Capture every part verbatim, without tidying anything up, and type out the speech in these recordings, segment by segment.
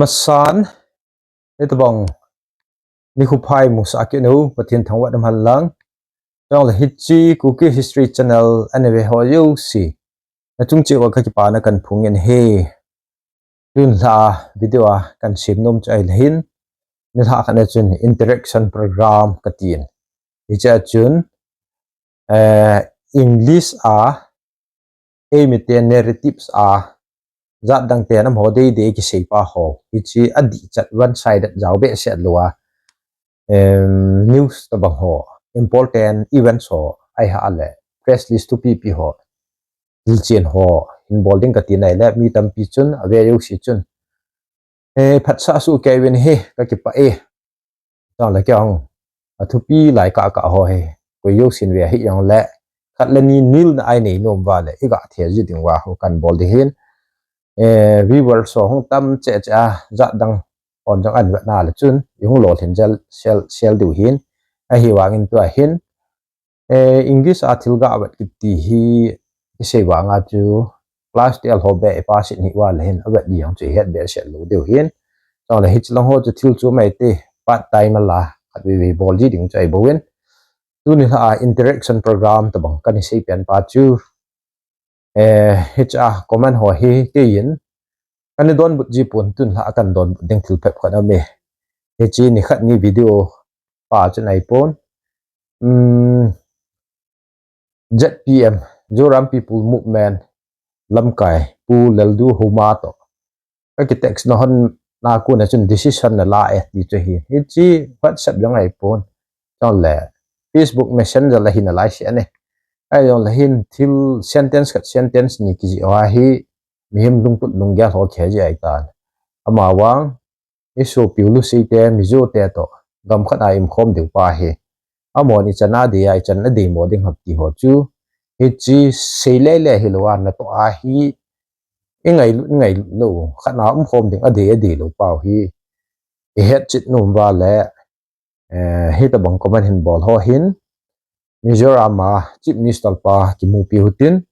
Asan, ito bang, nikho phai musah kit u, Pathen thangvah in umhen lang. Chule hiche Kuki History Channel ana ve ho jouse, nachung cheh uva kakipana kahin phong in ahi. Tun lha video a kahin sem nom chu ahile hin, nilhah khat na chun interaction program katin. Hiche a chun, eh, English a, eimite narratives a, jat dang ten amaho deidei kisei pa ho. Hiche adih chat one sided jao behseh lou a, em, news tobang ho, important events ho, ahileh press release thupipi ho, hilchen ho hin bol ding katin ahile, mi tampi chun, ave jouse chun, eh, phatsah suh kei uvin ahi, kakipah e. Chule kei hung, athupi lai kah kah ho hi, koi jousen ve hih jongle, khat le ni nilna a inei nom uva le, iga thei ji ding uva ho kahin bol ding ahin. Eh, viewers ho hung tam cheh cheh a, jat dang hon jong ahin vet na le chun, ihung lolhin jel, sel, sel diu ahin, ahivangin tua hin, eh, English a thil ga vet kiti hi, kisei vang a chu, class twelve ho beh ipass in hih uva le hin, avet ding jong chu ihet behseh lou diu ahin. Chule hiche lang ho chu thil chu mai te, part time a la, khatvei vei bol ji ding chu ahi bouvin. Tuni lha a interaction program tobang kahin sei pen pa chu, eh, hiche a comment ho hi keiin kana donbut ji pon, tun lha a kahin donbut ding thil phabep khat aume. Hiche nikhat ni video pa chun ahipon. Um, Z P M, Zoram People Movement lamkai Pu Lalduhoma toh kakitext na hon, na kon a chun decision nala e ti chu ahi. Hiche WhatsApp jong ahipon. Chule Facebook Messenger la hi nalai se ahi. Ahijongle hin thil sentence khat sentence ni kijih ho hi mihem lungput lunggel ho khe ji ahitan. Amavang, isopiu Lusei te, Mizo te toh gam khat a ium khom diu pa hi, amahon ichan a dei a, ichan a deimo ding ham ti ho chu, hiche sei lele hilou a, natoh a hi ingailut, ingailut lou, khat a um khom ding adei, adei lou pau hi ihet chet nom uva le, eh, hitobang comment hin bol ho hin, Mizoram a Chief Minister pa kimupi hitin,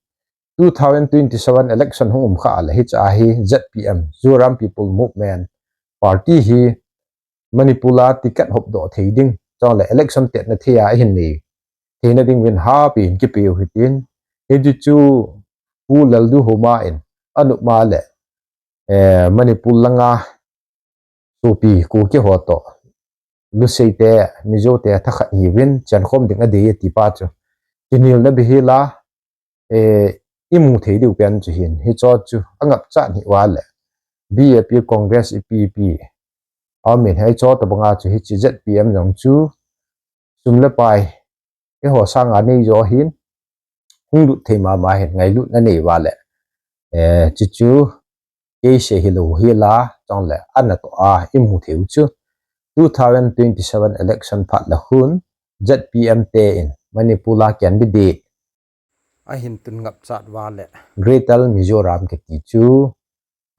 two thousand twenty-seven election hung um kha le hiche a hi Z P M, Zoram People Movement Party hi Manipur a ticket hopdoh thei ding, chule election tetna thei a ihin nei theina ding uvin hapi in kipe u hitin, hiche chu Pu Lalduhoma in anop ma le, eh, Manipur langa sopi Kuki ho toh, Lusei te, Mizo te thakhat hiuvin, chenkhom ding adei ati pa chu kinelna bihil a, eh, imu thei diu pen chu ahin, hicho chu angapcha hih uva le, B J P Congress ipi ipi aumin, hicho tobang a chu hiche Z P M jong chu sum le pai eiho sanga nei jo ahin, hung lut thei mama ahin, ngailutna nei uva le, eh, chuchu kei sei hilou hila, chule anatoh a imu thei u chu, two thousand twenty-seven election phat le khun Z P M te in Manipur a candidate ahin tun ngapchat uva le, Greater Mizoram kiti chu,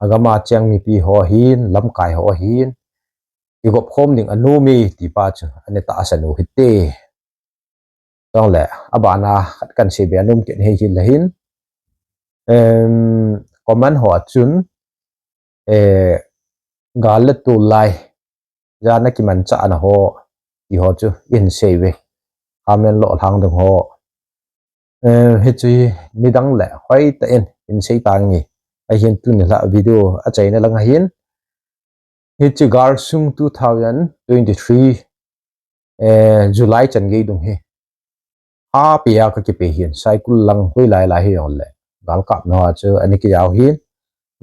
agam a cheng mipi ho hin, lamkai ho hin, kigop khom ding anom e ti pa chu ana tahsan u hite. Chule, abana khat kahin sei be nom kit ahi, hilai hin, em, comment ho a chun, eh, gal le tulai, jana kimanchahna ho, ti ho chu ihin sei uve. Comment lolhang ding ho, eh, hichu hi nidang le hoitah in ihin sei tange. Ahin tuni lha video achaina lang ahin, hiche gal sung two thousand twenty-three, eh, July chan gei dung hi, hapi a kakipe hin, Saikul lang hoilai lai hijongle, galkapna ho chu ana kijao hin,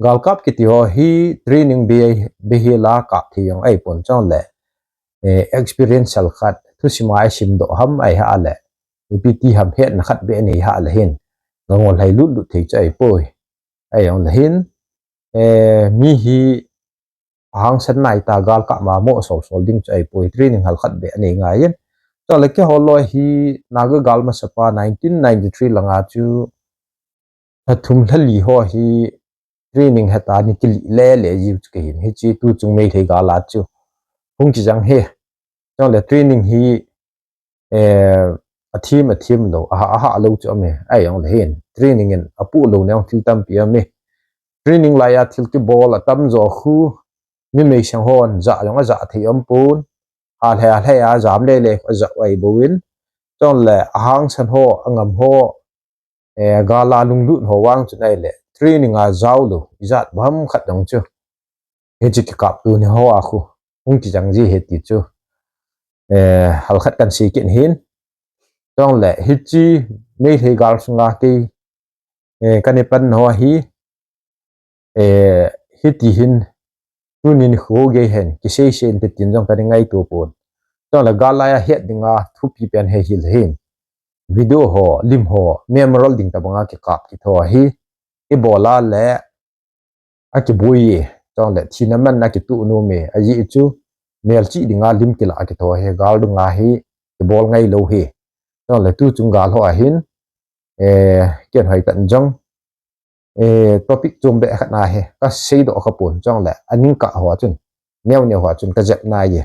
galkap kiti ho hi training be, be hila kap thei jong ahipon, chule, eh, experience sel khat, thusim a isimdoh ham ahile, ipi ti ham hetna khat beh anei hile hin, gangol lhailut lut thei chu ahipoi. Ahijongle hin, eh, mi hi ahangsan naitah a galkap ma mo sol sol ding chu ahipoi, training halkhat beh anei ngai in. Chule keiho loi hi Naga gal masapa nineteen ninety-three langa chu lha thum lha li ho hi training heta ni kilih lele jiu chu kahin, hiche tuchung Meitei gal a chu hung kijang hi. Chule training hi, eh, athem, athem lou, aha, aha lou chu aume, ahijongle hin training in apoh louna jong thil tampi aume. Training laiya thil kibol atamjo khu, mi meiseng hon ja jong aja thei aum pon, alhai alhai a jam lele aja u ahi bou in, chule ahangsan ho, angam ho, eh, gal a lunglut ho vang chun ahile training a jaolou ijat bang khat jong chu hiche kikapto ni hoa khu hung kijang ji ahi ti chu, eh, halkhat kahin sei kit in, chule hiche Meitei gal sunga kei, eh, kana pan ho hi, eh, hiti hin tuni nikho gei hen kisei sei inte tin jong kana ngaito pon. Chule gal laiya het dinga thupi pen hi ahile hin video ho, lim ho, memorial ding tabanga kikap kit ho hi ibol a le akiboi e, chule thina man a kituh nom e, ajeh chu melchih dinga lim kilah kit ho hi gal dunga hi kibol ngailou ahi. Chule tuchung gal hoa hin, eh, ken hoitah in jong, eh, topic chom beh khat na hi kasei doh kha pon, chule aning kah hoa chun, neo neo hoa chun kajep nai e.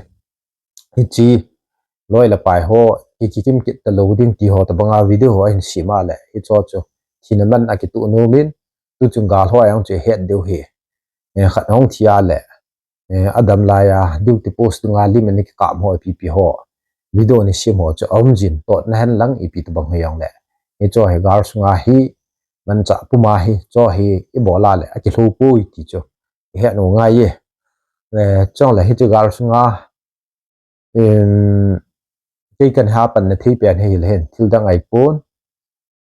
Hiche loi le pai ho ki, kikim kit talou ding ti ho tabanga video ho ahin sem a le hicho chu thina man a kituh nom in, tuchung gal hoa jong chu het diu ahi. Eh, khat hung thi a le, eh, adam laiya duty post dunga lim ana kikap ho ipi ipi ho, video ana sem ho chu aum jin, totna hen lang ipi tabang hijongle hicho hi gal sunga hi manchah puma hicho hi ibol a le akilhou poi ti chu ihet u ngai e. Eh, chule hiche gal sunga, em, kei kana pan na thei pen hi ahile hin thil dang ahi pon.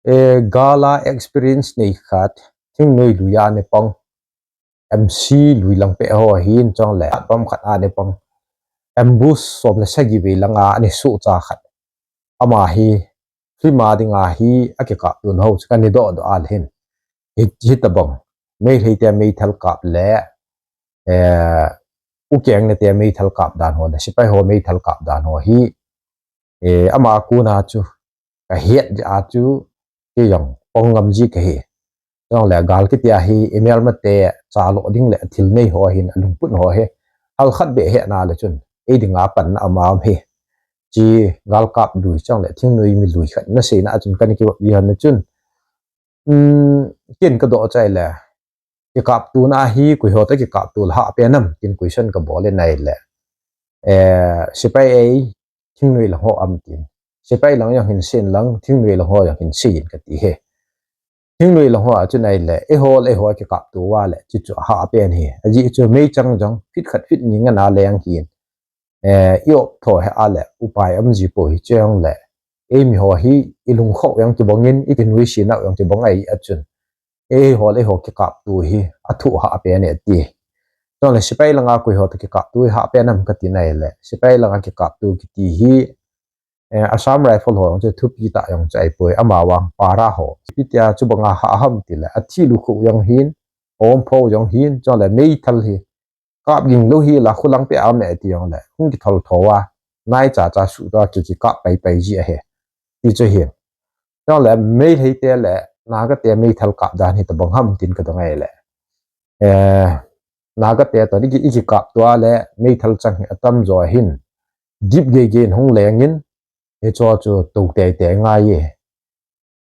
Eh, gal a experience nei khat, thingnoi lui a ana pang, M C lui lang peh ho ahin, chule atbam khat a ana pang, ambush som le sagi vei langa ana sohcha khat, ama hi film a dinga hi akikapto na ho chu kana doh doh a le hin, hi, hitabang Meitei te meithal kap le, eh, ukeng na te meithal kap dan ho le sepai ho meithal kap dan ho hi, eh, ama a kona chu kahet jeh a chu kei jong pang ngam ji kahi. Chule gal kiti a hi imelmate chalo ding le thil nei ho hin alungput ho hi halkhat beh hetna le chun ei dinga panna ama um ahi. Hiche gal kap lui chule thingnoi mi lui khat na seina a chun kana kivop ji hon na chun, um, ken kadoh chai le, kikaptona hi koi ho toh kikapto le hahpen am tin question kabol in ahile, eh, sepai ei, thingnoi lang ho am tin, sepai lang jong hin sei in lang thingnoi lang ho jong hin sei in kati ahi. Thingnoi lang ho a chun ahile eiho le eiho kikapto uva le chuchu ahahpen ahi. Ajeh chu meichang jong feet khat feet ni ngen a leng hin, eh, i-op tho hih a le upai um ji pou, hiche jongle eimi ho hi ilungkhoh jong kibang in, ikinoise nau jong kibang ahi a chun, eiho le eiho kikapto hi athoh hahpen e ati. Chule sepai langa koi ho toh kikapto hi hahpen am kati na ahile, sepai langa kikapto kiti hi, eh, Assam Rifle ho jong chu thupi tah jong chu ahipoi, amavang para ho, ipi tia chubanga hah ham tile athi lukhuh jong hin, ompho jong hin, chule meithal hi kap ging lou hi la khulang peh a um e ti jongle hung kithol tho uva, naicha cha suhto a ki, kikap pai pai ji ahi ti chu ahi. Chule Meitei te le Naga te meithal kap dan hitabang ham tin kadong ahile, eh, Naga te toh iki, ikikapto a le meithal chang hi atamjo ahin dip gei gei in hung leng in, hicho chu tou tei tei ngai e.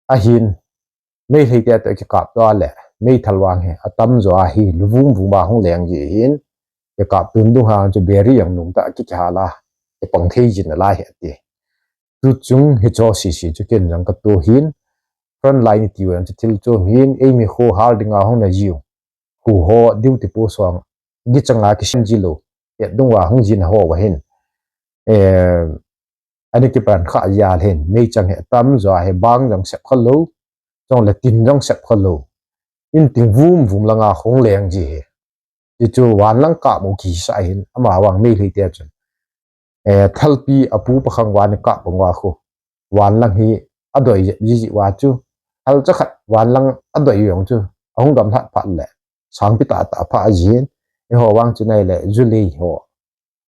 Ahin Meitei te toh kikapto a le meithal vang hi atamjo a hi luvum vum a hung leng ji ahin, kikapto dung hang chu beri jong nung tah a kikihal a kipang thei jin alai ahi ati. Tuchung hicho sese chu ken jong kato hin, front line iti u jong chu thil chom hin, eimi kho hal dinga hung na jiu, kho ho duty post hung, gichanga kisem ji lou, pet dung uva hung jina ho uva hin, eh, ana kipan kha jia le hin meichang hi atamjo a hi bang jong sep kha lou, chule tin jong sep kha lou, in tin vum vum langa hung leng ji ahi. Hichu vanlang kap u kisa ahin, amavang Meitei te chun, eh, thalpi apu pakhang uva ana kap bang uva khu vanlang hi adoi jep ji ji uva chu, halcha khat vanlang adoi jong chu ahung gamlhat phat le sangpi tah tah apha jin, eiho vang chun ahile julei ho,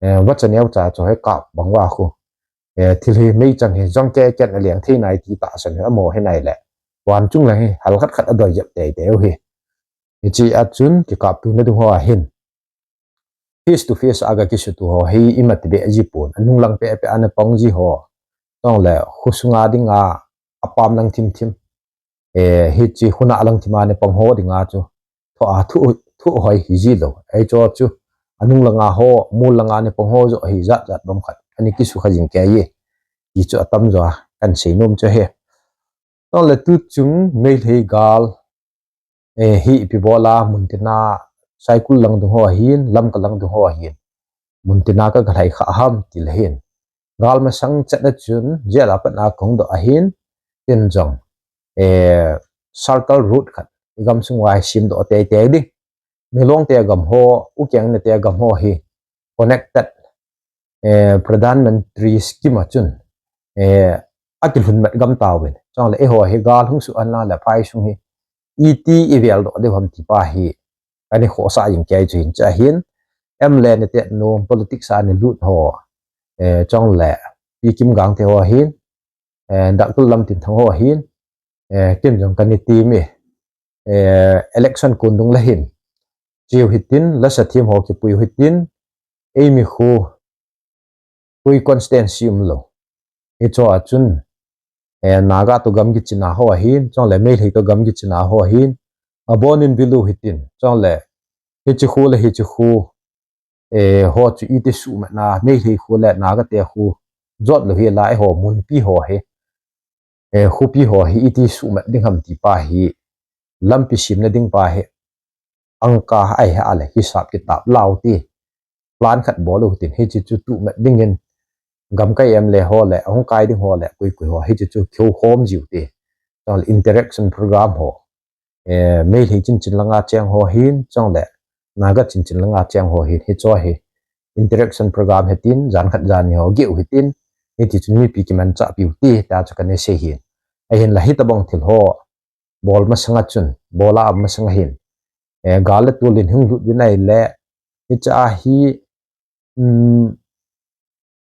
eh, vacha neocha chu hi kap bang uva khu, eh, thil hi meichang hi jong kei ken aleng thei nai ti tahsan hi amaho hi ahile, van chung lang hi halkhat khat adoi jep tei tei u ahi. Hiche a chun kikaptona dung ho ahin face to face a ga kisuto ho hi imat beh ji pon, anung lang peh peh ana pang ji ho, chule kho sunga dinga apam lang thim thim, eh, hiche khuna lang thim a ana pang ho dinga chu thoh a thoh, thoh hoi hi ji lou, hicho chu anung langa ho, mol langa ni pang ho joh hi jat jat bam khat ani kisukha jing kei e. Ti chu atam jo a kan sei nom chu ahi. Chule tuchung Meitei gal, eh, hi ipi bol a, muntina Saikul lang dung ho ahin, Lamka lang dung ho ahin, muntina ka galhai kha ham ti le hin, gal masang chetna chun jail a pat a kahung doh ahin, tin jong, eh, circle road khat i gamsung uva hi sim doh tei tei ding. Milong te gam ho, Ukeng ne te gam ho hi connected, eh, Pradhan Mantri scheme a chun, eh, akilhun met gam tauvin. Chule eiho hi gal hung suhan lang le phai sung hi iti i vel doh deu ham ti pa hi ani khosa jing kei chu hin, cha hin M L A ne te nom, politics a ni lut ho, eh, chule Pi Kimgang te ho hin, eh, Doctor Lamtinthang ho hin, eh, kin jong kani ti mi, eh, election kun dung le hin, chiu hitin, lasa thim ho kipui hitin, eimi khu, khui constituency umlou. Hicho a chun, eh, Naga to gam kichina ho ahin, chule Meitei to gam kichina ho ahin, abonin bilu hitin, chule hichi khu le hichi khu, eh, ho chu iti suhmatna, Meitei khu le Naga te khu, jot lou hi la eiho munpi ho hi, eh, khupi ho hi iti suhmat ding ham ti pa hi, lampi simna ding pa hi, angka ai ha le hisap kitab lau ti, plan khat bol u tin, hichi chu tumat dingin, gamkai M L A ho le, ahung kai ding ho le, koi koi ho, hichi chu kheu khom jiu ti. Chule interaction program ho, eh, Meitei chinchin langa cheng ho hin, chule Naga chinchin langa cheng ho hin, hicho hi interaction program hitin, jan khat jan ni ho geu hitin, hiti chun mipi kimanchah piu ti, ta chu kani sei hin. Ahin la hitabang thil ho, bol masanga chun, bol a masanga hin, eh, gal le tulin hung lut vin ai le, hicha hi, um,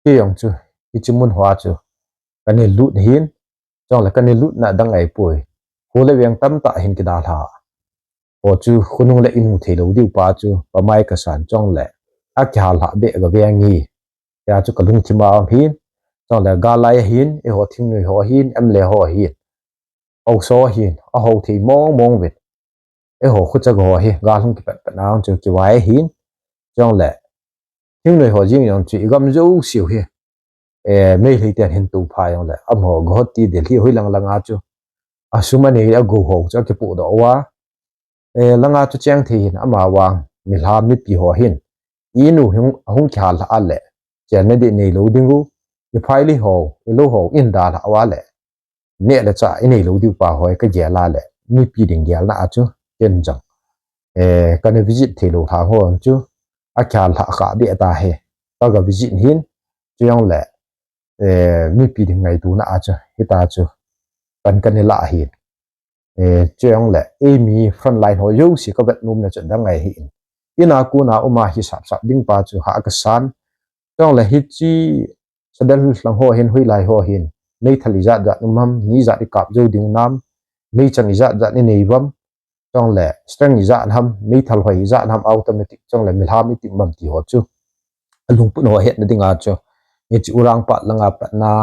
kei jong chu, hichi mun hoa chu, kani lut hin, chule kani lutna dang ai poi. Khu le veng tamtah hin kidalha. Ho chu khonung le inu thei lou diu pa chu, pamai kasan chule, akihal ha be ga veng hi. Tia chu kalungthim a um hin, chule gal lai ahin, eiho thingnoi ho ahin, M L A ho ahin, haosa ho ahin, aho thei mong mong vin. Eiho khucha ho hi, gal hung kipat pat na chu kivai ahin, chule, thingnoi ho jing jong chu i gam jouse u hi, eh, Meitei ten hin tu pha jong le, amaho Guwahati Delhi hoi lang langa chu, asum anei a go ho chu akipoh doh uva, eh, langa chu cheng thei hin ama vang, milham mipi ho hin, inu hung, hung kihal a le, chenna di nei lou ding u, i phaili ho, i lou ho, in dalha uva le, neh le chah i nei lou diu pa ho, ka gel a le, mipi ding gelna a chu, ken jong, eh, kana visit thei lou lhang ho chu, akihal lha kha be ta he, ka ga visit hin, chu jong le, eh, mipi ding ngaituna a chu, hita chu, kan kani la hin. Eh, chu jong le, eimi frontline ho jouse ka vet nom na chu dang ai hin. Ina kuna uma hi sap sap ding pa chu ha ka san. Chule hichi Sadar Hills lang ho hin, hoilai ho hin, meithal ijat jat um ham, ni ijat i kap jou ding nam, meichang ijat jat i nei vam, chule strength ijat ham, meithal hoi ijat ham, automatic, chule milham i tim vam ti ho chu, alungput ho hetna dinga chu, hichi Urangpat langa patna,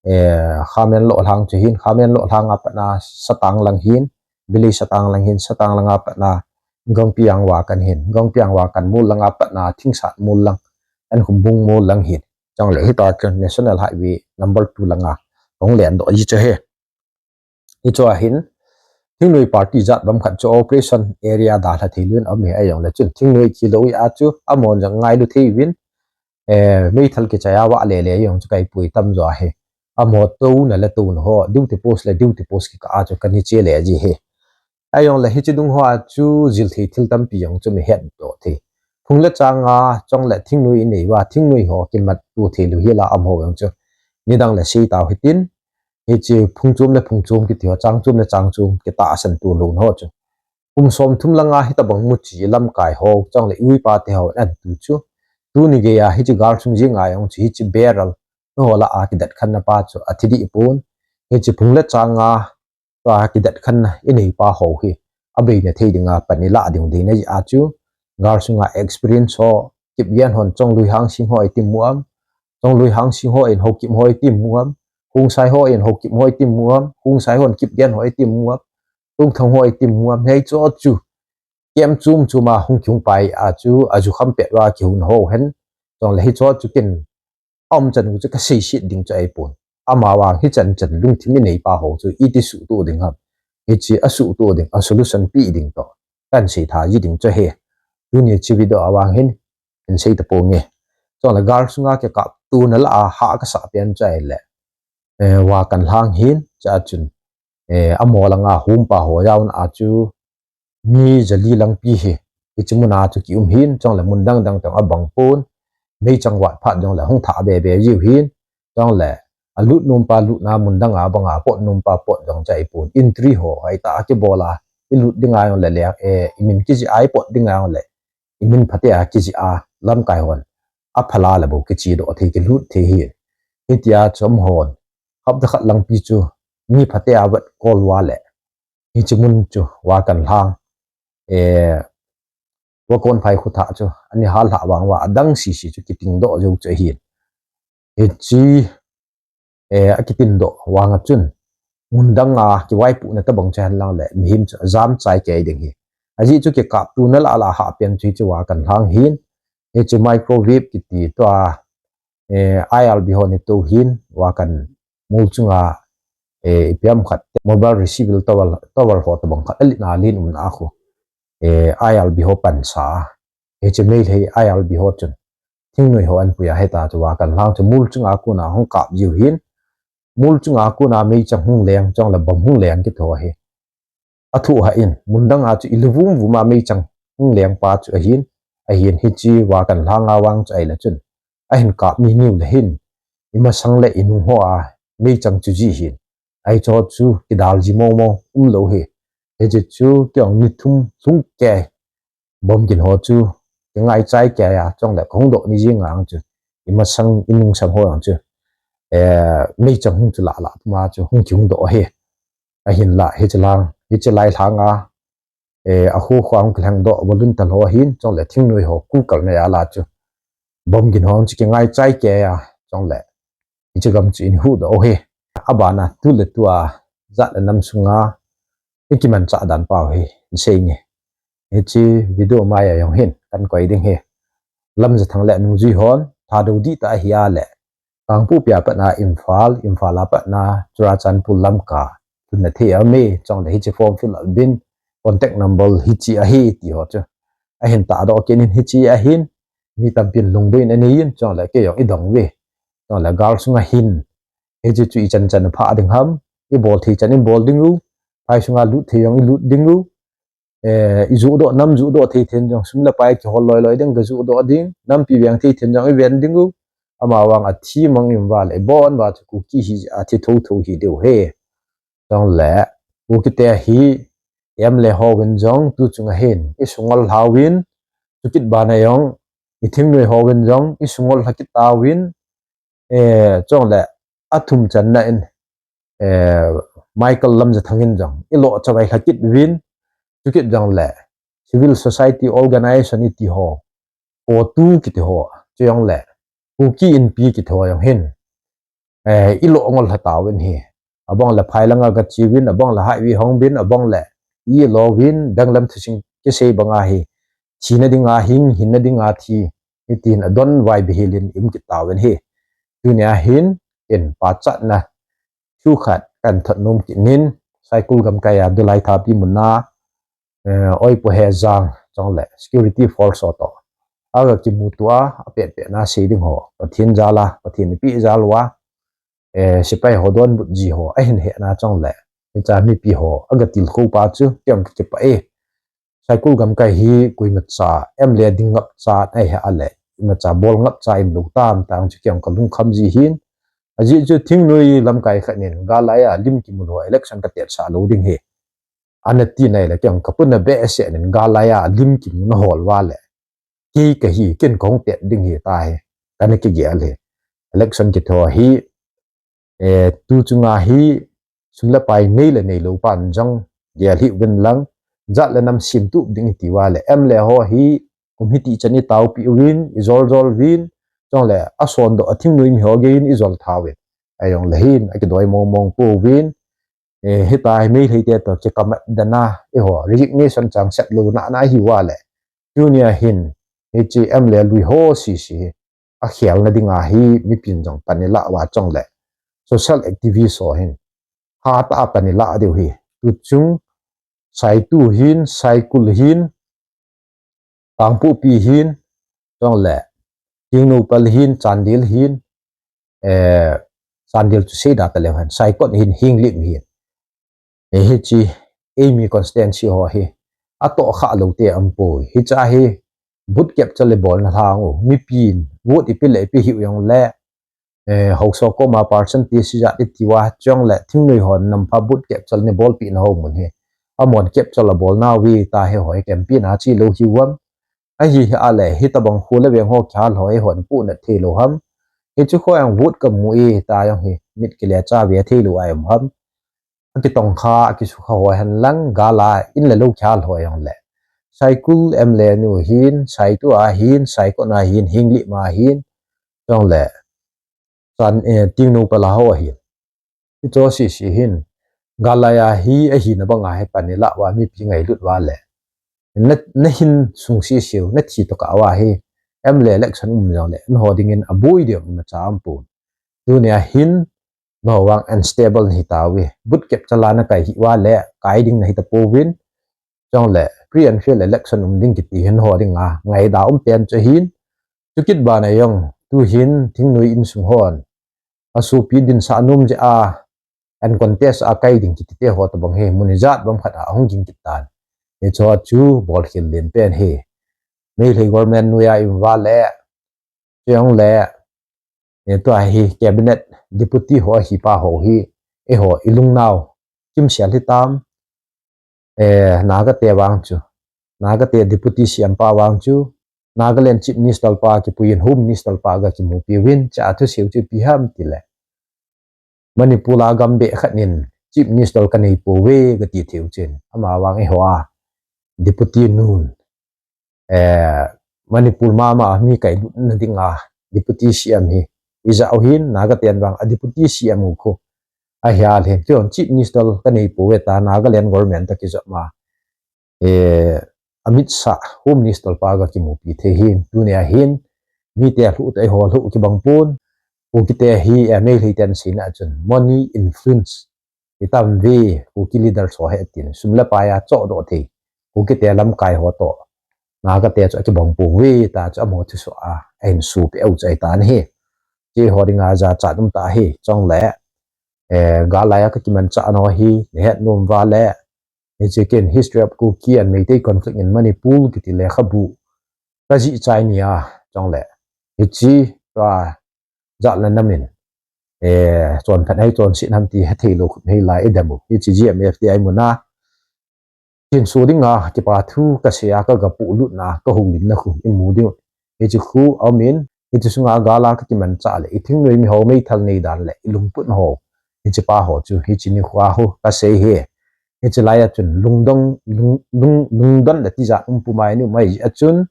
eh, Khamenlok lang chu hin, Khamenlok langa patna, Satang lang hin, Bilei Satang lang hin, Satang langa patna, Gangpiang Wakan hin, Gangpiang Wakan mol langa patna, Thingsat mol lang, Ankhumbung mol lang hin. Chule hita chu National Highway number two langa hung len doh ji chu ahi. Hichu ahin, thingnoi party jat bang khat chu operation area dalha thei lou in um hi, ahi jong le chun thingnoi kilou a chu, amaho jong ngailu thei uvin, eh, meithal kichai a vale le jong chu kai pui tam jo ahi. Amaho touna le touna ho, duty post le duty post kikah a chu kani che le ji hi. Ahi jong le hichi dung hoa chu jil thei thil tampi jong chu mi het doh thei. Phung le changa chule thingnoi i nei uva, thingnoi ho kimat tu thei lou hi la amaho jong chu. Nidang le sei tau hitin, hichi phung chom le phung chom kiti ho, chang chom le chang chom kitahsan tu lou ho chu. Kum som thum langa hitabang muchi lamkai ho, chule i uipa te ho an tu chu. Tuni geiya hichi gal sung jing a jong chu hichi barrel ho la a kidat khanna pa chu athi dih pon. Hichi phung le changa tua kidat khanna i nei pa ho hi, abeina thei dinga pan i la ding ding na ji a chu, gal sunga experience ho, Kipgen hon Chongloi Hangsing ho i ti mu am, Chongloi Hangsing ho in Haokip ho i ti mu am, Khongsai ho in Haokip ho i ti mu am, Khongsai hon Kipgen ho i ti mu am, Tongthang ho i ti mu am, hei chu chu, kem chum chum a hung kihung pai a chu, a jukham pet uva kihung ho hen. Chule hicho chu ken, aum chan u chu kasei sit ding chu ahipon. Amavang hichan chan lungthim inei pa ho chu iti suhto ding ham. Hiche asuhto ding, a solution pe ding toh kahin sei tha ji ding chu ahi. Tuni hiche video a vang hin, hin sei taponge. Chule gal sunga kikaptona lah a hah kasah pen chu ahile, eh, Vakanlhang hin, chua chun, eh, amol langa hung pa ho jaona chu, mi jali lang pi hi, hiche muna chu kium hin, chule mun dang dang teng abang pon, meichang vat phat jongle hung thah be be jiu hin, chule alut nom pa lutna mun dang a banga pot nom pa pot jong chu ahipon, entry ho hoitah a kibol a, ilut ding a jongle le, eh, imin kijih a ipot ding a jongle, imin phatea kijih a lamkai hon aphala le bou kichedoh thei, kilut thei hin. Hitia chu amahon hapta khat lang pi chu mi phatea vet kol uva le, hiche mun chu Vakanlhang, eh, Vakonphai khuthah chu ana hallhah vang uva adang sisi chu kitingdoh jou chu ahin. Hiche, eh, akitingdoh vang a chun, mun dang a kivaipohna tobang chu henlang le mihem chu ajam chai kei ding hi. Ajeh chu kikaptona lah a hah pen chu hiche Vakanlhang hin, hiche microwave kiti tua, eh, IRB hon ito hin, Vakan mol chunga, eh, ipi ham khat, mobile receiver tower, tower ho tobang khat alen a alen umna a khu, eh, IRB ho pansa, hiche Meitei IRB ho chun thingnoi ho ahin pui a, hita chu Vakanlhang chu mol chunga kona hung kap jiu hin, mol chunga kona meichang hung leng, chule bomb hung leng kiti ho hi athoh hah in, mun dang a chu ilu vum vum a meichang hung leng pa chu ahin, ahin hiche Vakanlhang a vang chu ahile chun, ahin kap ni niu le hin, imasang le inung ho a meichang chu ji hin, ahicho chu kidal ji mong mong umlou hi. Hiche chu keiho ni thum lhung kei, bomb gin ho chu kingai chai kei a, chule kahung doh ni jing a chu, imasang inung sang ho jong chu, eh, meichang hung chu lah lah puma chu hung kihung doh hi. Ahinla hiche lang, hiche lai lhang a, eh, akhu khu hung kilhengdoh volunteer ho ahin, chule thingnoi ho kukalna a la chu, bomb gin ho chu kingai chai kei a, chule hiche gam chu ihin huhdoh hi. Abana tu le tua jat le nam sunga ikimanchah dan pau hi hin sei nge. Hiche video mai a jong hin kahin koi ding hi. Lamjathang le anungjui hon Thadou dihtah ahi a le, Kangpokpi a patna Imphal, Imphal a patna Churachandpur Lamka lhunna thei aume, chule hiche form fill up in, contact number hiche ahi ti ho chu ahin tahdoh kit in, hiche ahin, mi tampin lungboina anei in, chule kei jong idong uve. Chule gal sunga hin, hiche chu ichan chan phah ding ham, ibol thei chan ibol ding u, phai sunga lut thei jong ilut ding u, eh, ijuhdoh, nam juhdoh thei then jong sum le pai kihol loi loi ding, gajuhdoh ding, nampi veng thei then jong iven ding u. Amavang athi mang in uva le, ibon uva chu Kuki hi, athi thotho hi diu hi. Chule, Kukite hi, M L A hovin jong, tu chunga hin isungol lhauvin, chukit bana jong, ithingnoi hovin jong isungol lha kit tauvin, eh, chule, athum channa in, eh, Michael Lamjathang in jong ilo chavai lha kit uvin, chukit jongle civil society organization iti ho, CoTU kiti ho, chujongle Kuki Inpi kiti ho jong hin, eh, ilo ngol lha tauvin hi. Abang le phai langa gacheuvin, abang le highway hong bin, abang le ilo uvin, benglam thusim kisei banga hi, thina dinga hing, hinna dinga thi, hitin adon vai bihil in um kit tauvin hi. Tunia hin, in pachatna thu khat kahin thot nom kit in, Saikul gamkai a Dulai Thapi muna, eh, Oipo Hejang, chule security force ho toh aga kimuto a, apet petna sei ding ho, Pathen jal a, Pathen ipi jal uva, eh, sepai ho donbut ji ho ahin hehna chule, hiche mipi ho aga tilkhou pa chu kei jong kakipah e. Saikul gamkai hi koimacha M L A ding ngapcha ahi a le, imacha bol ngapcha umlou tam tah chu kei jong kalungkham ji hin. Ajeh chu thingnoi lamkai khat in gal laiya lim kimu lou election katetsah lou ding hi, ana ti nai le, kei jong kapuna behseh in gal laiya lim kimuna hol uva le, kei kahi, ken kahung tet ding hi tahi, kana kigel hi. Election kiti ho hi, eh, tu chunga hi, sum le pai nei le neilou pan jong gel hih uvin lang, jat le nam semtup ding iti uva le, M L A ho hi kum hiti chan itaopi uvin, ijol jol uvin, chule asondoh a thingnoi mi ho gei in ijol tha uvin, ahijongle hin akidoi mong mong pouvin, eh, hita hi Meitei te toh kikamat dan a, eiho resignation chang set lou na na hi uva le. Tunia hin, hiche M L A lui ho sisi hi, akhelna dinga hi mipin jong pan ilah uva chule social activist ho hin hatah a pan ilah diu hi. Tuchung Saitu hin, Saikul hin, Kangpokpi hin, chule Tengnoupal hin, Chandel hin, eh, Chandel chu seida taleu hen, Saikot hin, Henglep hin. Eh, hiche eimi constituency ho hi atoh kha lou te aumpoi. Hiche hi vote capture le bolna lhang u, mipin vote ipi le ipi hiu jongle, eh, haosa koma percentage ijat iti uva chule thingnoi hon nampha vote capture nei bolpeh nau mun hi, amahon capture abol nauve tia hi ho hi campaign a che lou hiu ham. Ahi hi a le, hitobang khu le veng ho kihal ho hi hon puhnat thei lou ham. Hichu khoa jong vote kamu e tia jong hi mit kile cha ve thei lou a um ham. Akitongkha, akisukha ho hen lang, gal a in le lou kihal ho jongle, Saikul M L A nu hin, Saitu a hin, Saikot a hin, Henglep a hin, chule Chan, eh, Tengnoupal a ho ahin. Hicho sisi hin, gal a hi ahina banga hi pan ilah uva mipi ngailut uva le, na, nahin sung sisiu, nathi tokah uva hi M L A election um jongle, nangho dingin aboi diu imacha aumpon. Tunia hin, nangho vang unstable nahi tauve. Vote capture la nakai hi uva le, kai ding nahi tapouvin. Chule free and fair election um ding kiti hi nangho dinga ngaida um pen chu ahin. Chukit bana jong, tuhin thingnoi insung hon asopi dinsah nom jeh a, uncontest a kai ding kiti te ho tobang hi mun ijat bang khat a ahung ging kit tan. Hicho chu bolkhel len pen hi. Meitei government noiya i um uva le, chule, eh, tua hi cabinet deputy ho ahi pa ho hi, eiho ilungnau kimsel hitam, eh, Naga te vang chu, Naga te deputy C M pa vang chu, Nagaland Chief Minister pa kipuiyin Home Minister pa ga kimupiuvin, chua thuseiu chu ipi ham tile, Manipur a gambeh khat in Chief Minister kanei pouve kati theiu chun, ama vang eiho a deputy nun, eh, Manipur mama mi kailutna dinga deputy C M hi ijat u hin, Naga ten vang a deputy C M u khu ahia lhin, kihon Chief Minister kanei pouve tia Nagaland government toh kijopma, eh, Amit Shah Home Minister pa ga kimupi thei hin, tunia hin mite lhuh toh eiho lhuh kibang pon. Kukite hi, eh, Meitei ten seina chun money influence itam ve, Kuki leader ho hi atin, sum le pai a chohdoh thei Kukite lamkai ho toh Naga te chu akibang pouve tia chu amaho thusoh a ahin sopeh u chu ahitan ahi. Hiche ho dinga jachat um tah ahi, chule, eh, gal a kakimanchah nau hi nahet nom uva le, hiche ken History of Kuki and Meitei Conflict in Manipur kiti lekhabu kajih chai nia, chule, hiche tua jat le nam in, eh, chonphat ham chonset ham ti hethei lou khup hei lai idem u. Hiche G M F D I muna kinso dinga kipa thu kasei a kaga pohlutna, kahoulimna khu imu diu. Hiche khu aumin, hiche sunga gal a kakimanchah le, ithingnoi miho meithal nei dan le ilungput ho, hiche pa ho chu hiche nikho khu kasei hi. Hiche laiya chun lungdon, lung, lung, lungdon le tijat um pumai nu mai jeh a chun,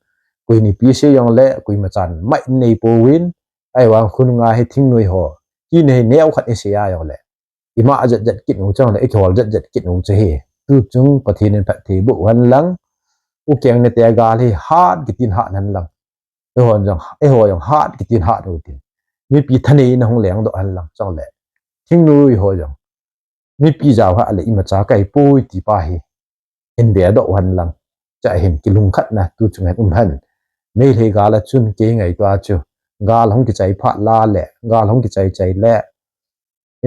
koi nipi sei jongle koima chan mai nei pouvin, ahivang khonunga hi thingnoi ho kina hi neokhat isei a jongle, ima jetjet kit u chule, ikihol jetjet kit u chu ahi. Tuchung Pathen in phatthei boh hen lang, Ukeng nate gal hi hat kitin hat hen lang, eiho jong, eiho jong hat kitin hat u tin, mipi thaneina hung lengdoh hen lang, chule thingnoi ho jong mipi jaohah le imacha kahipoi ti pa hi hin vedoh u hen lang, chua hin kilungkhatna tuchung hin um hen. Meitei gal a chun kei ngaito a chu, gal hung kichai phat la le, gal hung kichai chai le,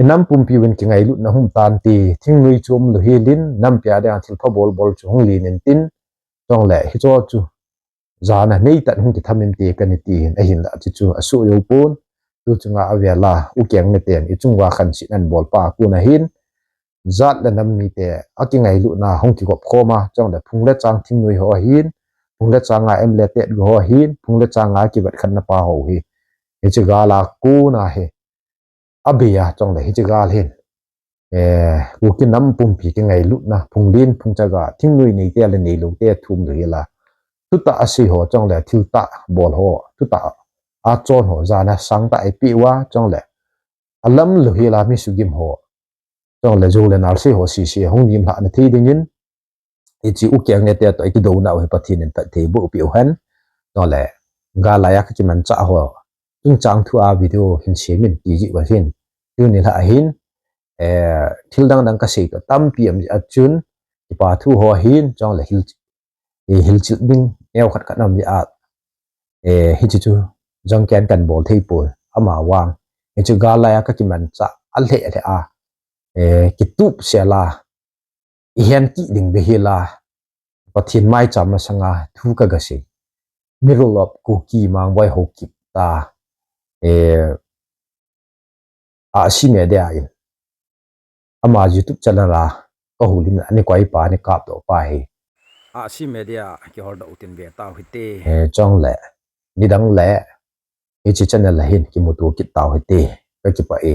inam pumpiuvin kingailutna hung um tante, thingnoi chu umlou helin, nampi a dinga thilpha bol bol chu hung len intin, chule hicho chu jana neitah in hung kitham inte kati hin, ahinlah hiche chu asuh jou pon. Tuchunga avela Ukeng naten ichung uva khansetna anabol pa kona hin, jat le nam mite akingailutna hung kigop khoma, chule phung le chang thingnoi ho ahin, phung le changa M L A tet go ho ahin, phung le changa kivetkhanna pa ho hi, hiche gal a kona hi abei a, chule hiche gal hin, eh, Kuki nam pumpi kingailutna, phunglen phungchaga thingnoi neite le neilou te thum lou hela, thutah asei ho, chule thiltah bol ho, thutah achon ho jana sangtah eipeh uva, chule alam lou hela mi sugim ho, Chule jou le nal sei ho sese hung lim lhah na thei dingin, hiche u keng nge te toh kidouna u hi Pathen in phatthei boh peh u hen. Chule gal laiya kakimanchah ho chungchang thu a video hin semin ti jeh uva hin, tuni lhah hin, eh, thil dang dang kasei toh tampi um jeh a chun, kipa thu ho hin, chule hil, eh, hilchet ding neo khat khat um jeh a, eh, hiche chu jangken kan bol thei poi, ama vang. Hichu gal laiya kakimanchah a lheh lheh a, eh, kitup sel a, i hen kit ding beh hila, Pathen maicham masanga thu kaga sei. Mirul of Kuki Mangboi Haokip ta, eh, Ahsi Media in, ama YouTube channel a kahoulim a ana koi pa, ana kapdoh pa hi Ahsi Media kihol doh u tin ve tau hite. Eh, chule nidang le hiche channel a hin kimuto kit tau hite. Kakipah e.